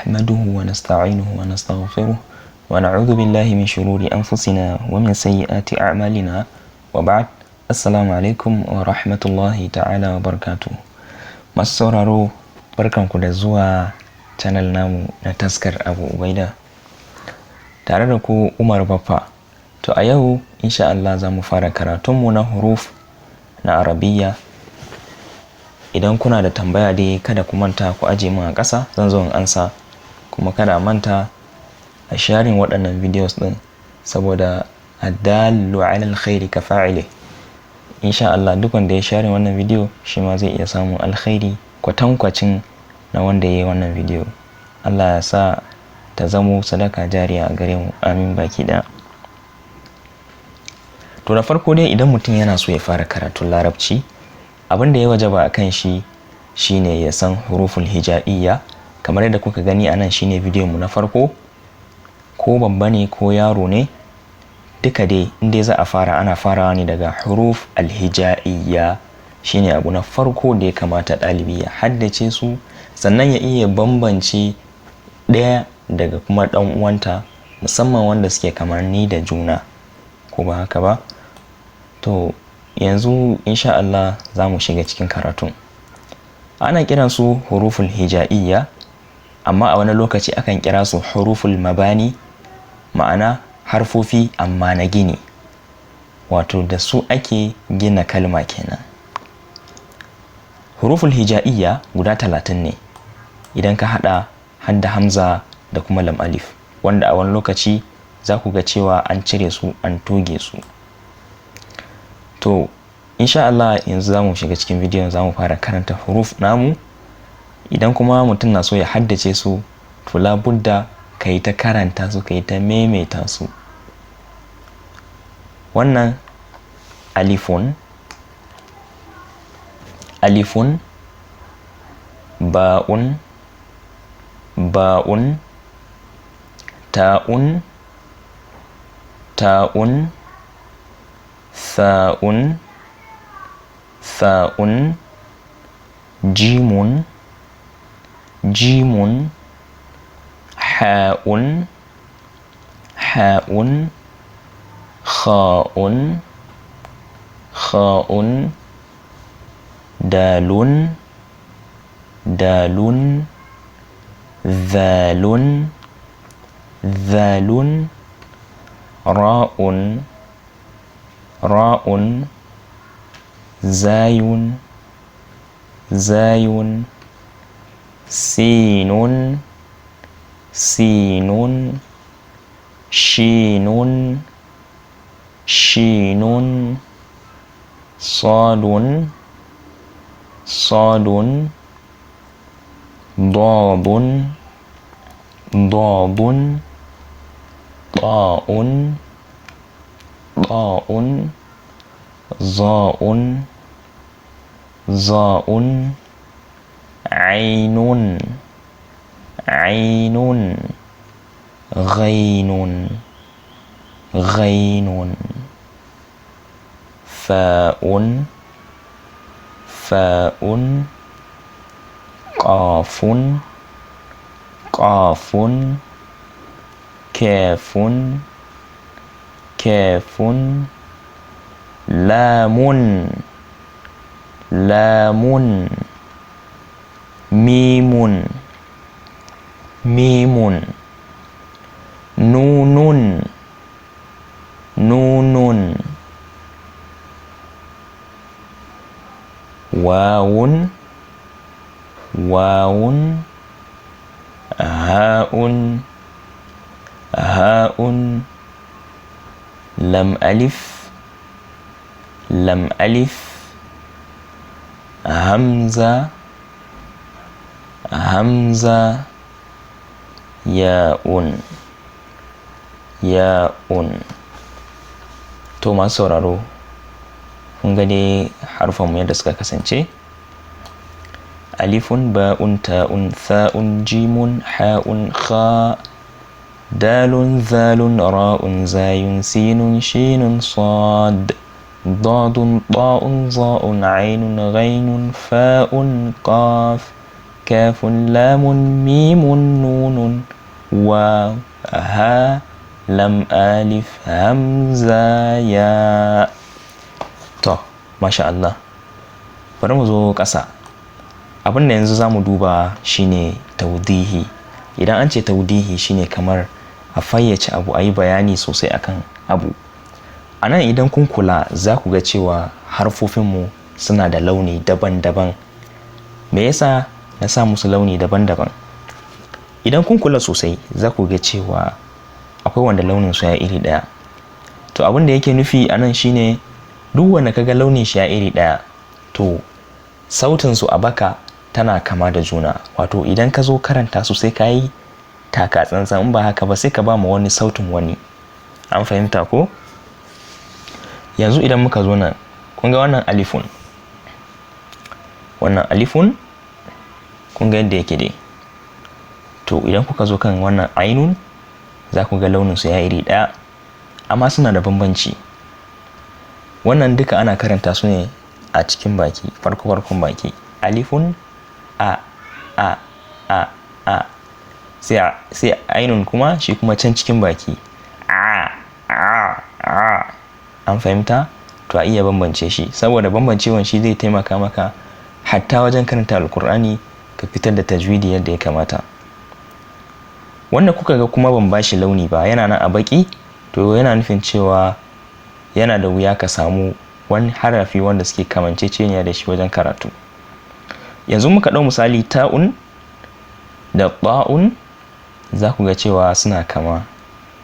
نحمده ونستعينه ونستغفره ونعوذ بالله من شرور أنفسنا ومن سيئات أعمالنا وبعد السلام عليكم ورحمة الله تعالى وبركاته. Masu sauraro, barkanku da zuwa channel namu na Taskar Abu Ubaida, tare da ku Umar Baffa. To, a yau insha Allah za mu fara karatunmu na huruf na Arabiya. Idan kuna da tambaya dai, kada ku manta ku aje min a ƙasa, zan zo in ansa. Kuma kada a manta a sharing waɗannan videos ɗin, saboda الدال على الخير كفاعله. Insha Allah duk wanda ya share wannan video, shi ma zai iya samun alkhairi kwatankwacin na wanda ya yi wannan video. Allah ya sa ta zamo sadaka jariya a gare mu, amin baki ɗaya. To, da farko dai, idan mutum yana so ya fara karatun Larabci, abin da ya wajaba a kan shi shine ya san huruful hija'iyya, kamar yadda kuka gani a nan. Shine bidiyon mu na farko. Ko babba ne ko yaro ne, duka dai inda za a fara, ana farawa ne daga huruf alhija'iyya. Shine abu na farko da ya kamata ɗalibi ya haddace su, sannan ya iya bambance ɗaya daga kuma ɗan uwanta, musamman wanda suke kamanni da juna, ko ba haka ba? To, yanzu insha Allah za mu shiga cikin karatun. Ana kiran su huruful hija'iyya, amma a wani lokaci akan kira su huruful mabani, ma'ana harfofi amma na gini, wato da su ake gina kalma kenan. Huruful hija'iyya guda 30 ne idan ka hada hadda hamza da kuma lam alif, wanda a wani lokaci za ku ga cewa an cire su, an toge su. To, insha Allah yanzu za mu shiga cikin bidiyon, za mu fara karanta huruf namu. Idan kuma mutum na so ya haddace su, to labudda ka yi ta karanta su, ka yi ta maimaita su. Wannan alifun, alifun, ba'un, ba'un, ta'un, ta'un, tha'un, tha'un, jimun, jimun, ha'un, ha'un, kha'un, kha'un, dalun, dalun, dhalun, dhalun, ra'un, ra'un, zayun, zayun, sinun, sinun, shinun, shinun, sadun, sadun, dadun, dadun, ta'un, ta'un, za'un, za'un, ainun, ainun, ghainun, ghainun, fa'un, fa'un, qafun, qafun, kafun, kafun, lamun, lamun, mimun, mimun, nunun, nunun, wawun, wawun, ha'un, ha'un, lam alif, lam alif, hamza, hamza, ya'un, ya'un. To, masu sauraro, kun ga dai harfanmu yadda suka kasance: alifun, ba'un, ta'un, tha'un, jimun, ha'un, kha, dalun, zalun, ra'un, zayun, sinun, shinun, sad, dadun, ta'un, za'un, ainun, ghainun, fa'un, qaf, Kafun, lamun, mimun, nunun, wa, ha, lam, alif, hamza, ya. To, masha Allah. Bari mu zo ƙasa. Abin da yanzu za mu duba shine taudihi. Idan an ce taudihi shine kamar a fayyace abu, a yi bayani sosai akan abu. A nan idan kun kula za ku ga cewa harfofinmu suna da launi daban-daban. Me yasa na sa musu launi daban-daban? Idan kun kula sosai za ku ga cewa akwai wanda launin su ya iri ɗaya. To, abin da yake nufi a nan shine duk wanda kaga launin shi ya iri ɗaya, to sautin su a baka tana kama da juna. Wato idan ka zo karanta su sai ka yi taka tsantsan, in ba haka ba sai ka ba ma wani sautin wani. An fahimta ko? Yanzu idan muka zo nan, kun ga wannan alifun. Wannan alifun kun ga yadda yake dai. To, idan kuka zo kan wannan ainun, za ku ga launin su ya iri ɗaya, amma suna da bambanci. Wannan duka ana karanta su ne a cikin baki, farko farkon baki. Alifun, a, a, a, a. Sai ainun kuma shi kuma can cikin baki. A, a, a. An fahimta? To, a iya bambance shi, saboda bambancewan shi zai taimaka maka hatta wajen karanta Alkur'ani ka fitar da tajwidi yadda ya kamata. Wanda kuka ga kuma ban bashi launi ba, yana nan a baki, to yana nufin cewa yana da wuya ka samu wani harafi wanda suke kamanceceniya da shi wajen karatu. Yanzu muka ɗau misali ta'un da ta'un, za ku ga cewa suna kama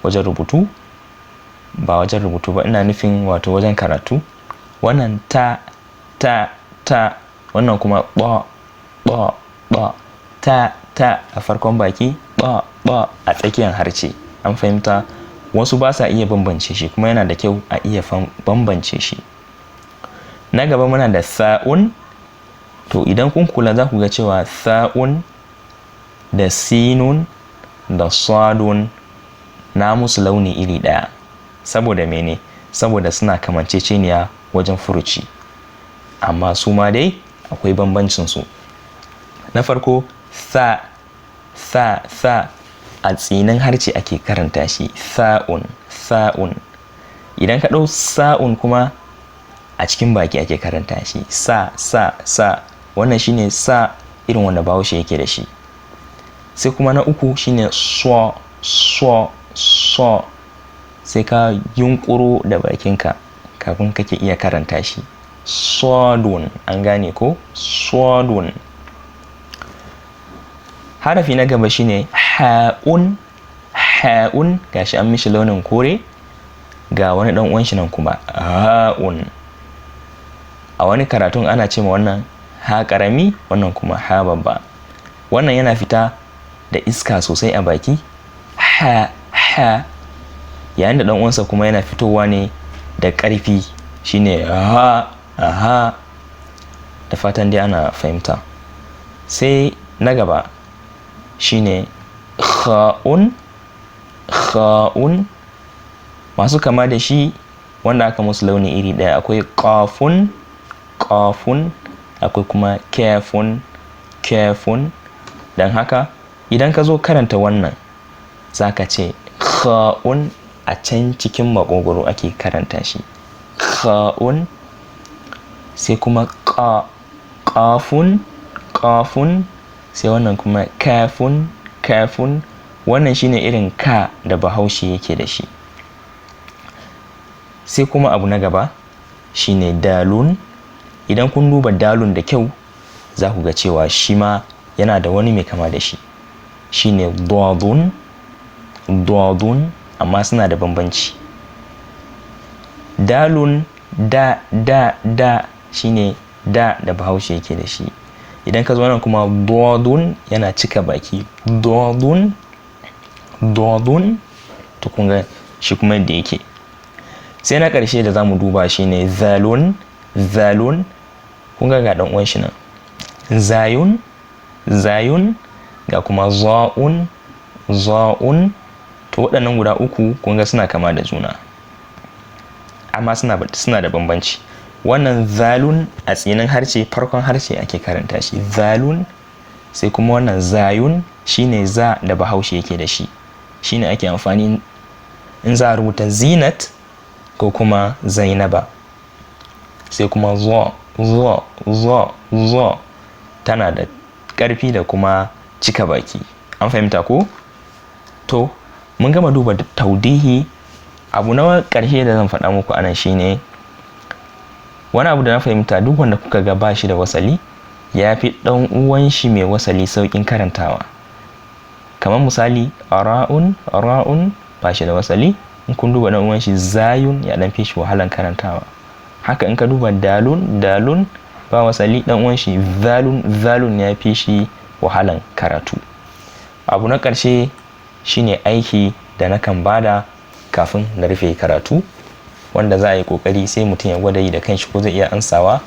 wajen rubutu. Ba wajen rubutu ba, ina nufin wato wajen karatu. Wannan ta, ta, ta, wannan kuma ba, ba, ba. Ta, ta a farkon baki, ba, ba a tsakiyar harshe. An fahimta? Wasu ba sa iya bambance shi, kuma yana da kyau a iya bambance shi. Na gaba muna da sa'un. To, idan kun kula za ku ga cewa sa'un da sinun da sadun na musu launi iri ɗaya. Saboda mene? Saboda suna kamanceceniya wajen furuci. Amma su ma dai akwai bambancin su. Na farko, sa, sa, sa a tsinin harshe ake karanta shi. Sa'un, sa'un. Idan ka ɗau sa'un kuma a cikin baki ake karanta shi. Sa, sa, sa. Wannan shine sa irin wanda Bahaushe yake da shi. Sai kuma na uku shine so, so, so. Sai ka yunƙuro da bakinka kafin kake iya karanta shi. Sodun, an gane ko? Sodun. Harafi na gaba shine ha'un, ha'un, gashi an mishi launin kore, ga wani ɗan uwan shi nan kuma ha'un. A wani karatun ana ce ma wannan ha ƙarami, wannan kuma ha babba. Wannan yana fita da iska sosai a baki, ha, ha, yayin da ɗan uwansa kuma yana fitowa ne da ƙarfi, shine ha, ha. Da fatan dai ana fahimta. Sai na gaba shine kha'un, kha'un. Masu kama da shi wanda aka musu launi iri ɗaya akwai qafun, qafun, akwai kuma kafun, kafun. Don haka idan ka zo karanta wannan za ka ce kha'un, a can cikin maƙogwaro ake karanta shi, kha'un. Sai kuma qafun, qafun. Sai wannan kuma kafun, kafun. Wannan shine irin ka da Bahaushe yake da shi. Sai kuma abu na gaba shine dalun. Idan kun duba dalun da kyau za ku ga cewa shi ma yana da wani mai kama da shi, shine dodun, dodun, amma suna da bambanci. Dalun, da, da, da, shine da da Bahaushe yake da shi. Idan ka zo nan kuma dodun yana cika baki, dodun, dodun. To, kun ga shi kuma yadda yake. Sai na ƙarshe da za mu duba shine zalun, zalun. Kun ga ga ɗan uwan shi nan zayun, zayun, ga kuma za'un, za'un. To, waɗannan guda uku kun ga suna kama da juna, amma suna da bambanci. Wannan zalun a tsinin harshe, farkon harshe ake karanta shi, zalun. Sai kuma wannan zayun, shine za da Bahaushe yake da shi, shine ake amfani in za a rubuta Zinat ko kuma Zainaba. Sai kuma zo, zo, zo, zo, tana da ƙarfi da kuma cika baki. An fahimta ko? To, mun gama duba taudihi. Abu na ƙarshe da zan faɗa muku anan shine wani abu da na fahimta: duk wanda kuka ga bashi da wasali, ya fi ɗan uwan shi mai wasali sauƙin karantawa. Kamar misali ra'un, ra'un ba shi da wasali. In kun duba ɗan uwan shi zayun, ya ɗan fi shi wahalan karantawa. Haka in ka duba dalun, dalun ba wasali, ɗan uwan shi zalun, zalun ya fi shi wahalan karatu. Abu na ƙarshe shine aiki da nakan bada kafin na rufe karatu, wanda za a yi ƙoƙari sai mutum ya gwada yi da kanshi ko zai iya ansawa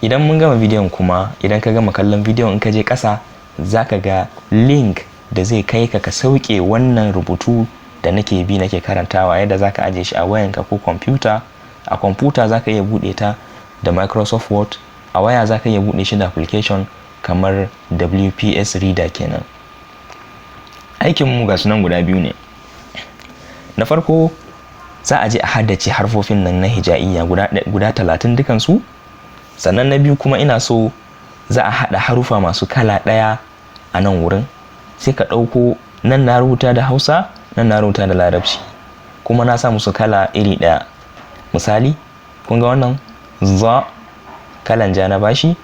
idan mun gama bidiyon. Kuma idan ka gama kallon bidiyon, in ka je ƙasa za ka ga link da zai kai ka ka sauke wannan rubutu da nake bi nake karantawa, yadda za ka ajiye shi a wayanka ko kwamfuta. A kwamfuta za ka iya buɗe ta da Microsoft Word, a waya za ka iya buɗe shi da application kamar WPS Reader kenan. Aikinmu ga sunan guda biyu ne. Na farko, za a je a haddace harfofin nan na hija'iyya guda 30 dukansu. Sannan na biyu kuma, ina so za a haɗa harufa masu kala ɗaya a nan wurin. Sai ka ɗauko nan, na rubuta da Hausa, nan na rubuta da Larabci, kuma na sa musu kala iri ɗaya. Misali, kun ga wannan za, kalan ja na bashi.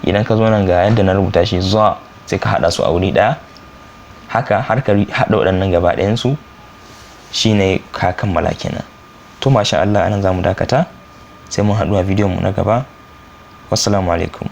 Idan ka zo nan, ga yadda na rubuta shi, za. Sai ka haɗa su a wuri ɗaya haka, har ka haɗa waɗannan gaba ɗayansu, shine ka kammala kenan. To, masha Allah, anan za mu dakata, sai mun haɗu a bidiyon mu na gaba. Wassalamu alaikum.